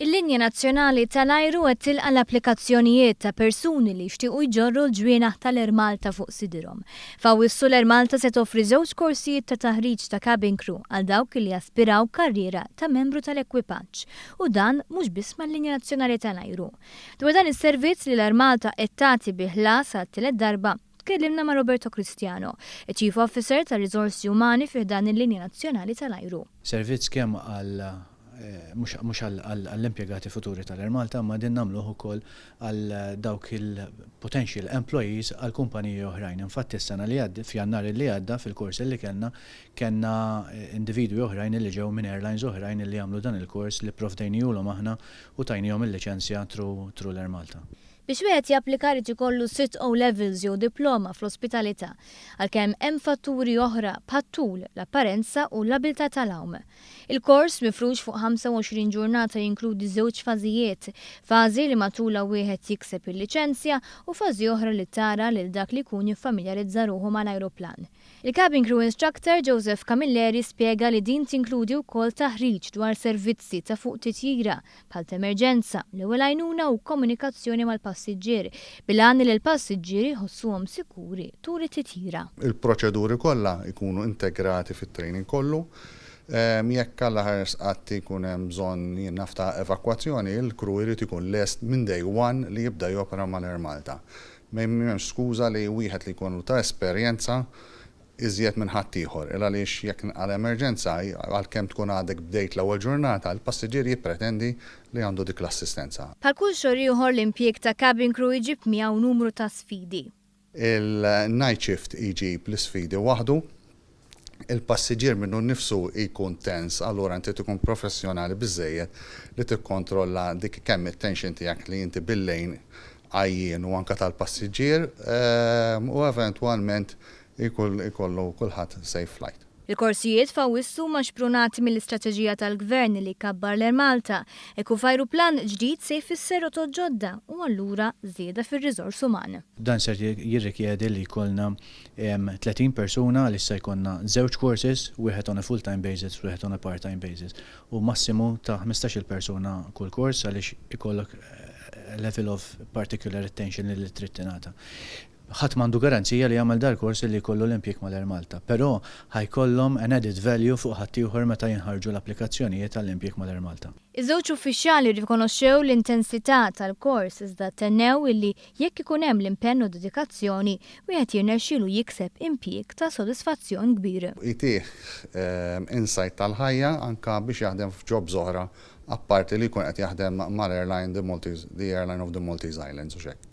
Il-linja nazzjonali tal-ajru qed tilqa' l-applikazzjonijiet ta' persuni li jixtiequ jġorru l-ġwienaħ tal-Air Malta fuq sidirhom. F'Awwissu l-Air Malta se toffri żewġ korsijiet ta' taħriġ ta' cabin crew għal dawk li jaspiraw karriera ta' membru tal-ekwipaġġ. U dan mhux biss mal-linja nazzjonali tal-ajru. Dwar dan is-servizz li l-Air Malta qed tagħti bi ħlas għat-tielet darba, tkellimna ma' Roberto Cristiano, iċ-Chief Officer tar-Riżorsi Umani fi ħdan il-linja nazzjonali tal-ajru. Servizz kemm għal mhux għall-impjegati futuri tal-Air Malta imma qegħdin nagħmluh ukoll għal dawk il-potential employees għal kumpaniji oħrajn. Infatti s-sena li għaddiet, f'Jannar li għadda fil-kors li kellna, kellna individwi oħrajn li ġew minn airlines oħrajn li għamlu dan il-kors li pprovdejnihulhom aħna u tajnihom il-liċenzja through l-Air Malta. Biex wieħed japplika jrid ikollu sitt O Levels jew diploma fl-ospitalità, għalkemm hemm fatturi oħra bħat-tul, l-apparenza u l-abilità tal-għawm. Il-kors, mifrux fuq 25 ġurnata jinkludi żewġ fażijiet, fażi li matulha wieħed jikseb il-liċenzja u fażi oħra li tara lil dak li jkun jiffamiljarizza ruħu mal-ajruplan. Il-Cabin Crew Instructor Joseph Camilleri spjega li din tinkludi wkoll taħriġ dwar servizzi ta' fuq titjira bħal t'emerġenza, l-ewwel għajnuna u komunikazzjoni mal-passiġġier, bil-għan li l-passiġġieri jħossuhom sikuri tul it-titjira. Il-proċeduri kollha jkunu integrati fit-training kollu. Jekk Alla ħares qatt ikun hemm bżonn, jien naf, ta' evakwazzjoni, il-crew irid ikun lest minn day one li jibda jopera mal-Air Malta. M'hemmx skuża li wieħed li jkun ta' esperjenza iżjed minn ħaddieħor, il għaliex jekk tinqala' emerġenza, għalkemm tkun għadek bdejt l-ewwel ġurnata, il-passiġġier jippretendi li għandu dik l-assistenza. Bħal kull xogħol ieħor, l-impjieg ta' cabin crew iġib miegħu numru ta' sfidi. Il-night shift iġib l-isfidi waħdu, il-passiġġier minnu nnifsu jkun tens, allura inti tkun professjonali biżżejjed li tikkontrolla dik kemm it-tension tiegħek li inti bil-lejl għajjien u anke tal-passiġġier u eventwalment ikollu kulħadd safe flight. Il-korsijiet f'Awwissu huma xprunati mill-istrateġija tal-Gvern li jkabbar l-Air Malta, hekk kif ajruplan ġdid se jfisser rotot ġodda u allura żieda fir-riżors uman. Dan ser jirrikjedi li jkollna 30 persuna għaliex se jkollna żewġ courses, wieħed on a full-time basis u wieħed on a part-time basis u massimu ta' 15-il persuna kull kors għaliex ikollok level of particular attention li trid tingħata. Ħadd m'għandu garanzija li jagħmel dal-kors li jkollu l-impjieg mal-Air Malta, però ħa jkollhom an added value fuq ħaddieħor meta jinħarġu l-applikazzjonijiet għall-impjieg mal-Air Malta. Iż-żewġ uffiċjali rrikonoxxew l-intensità tal-kors iżda tennew illi jekk ikun hemm l-impenn u dedikazzjoni, wieħed jirnexxielu jikseb impjieg ta' sodisfazzjon kbir. Jtih insight tal-ħajja anke biex jaħdem f'jobs oħra apparti li jkun qed jaħdem mal-airline, the Maltese, the airline of the Maltese Islands u x'hekk.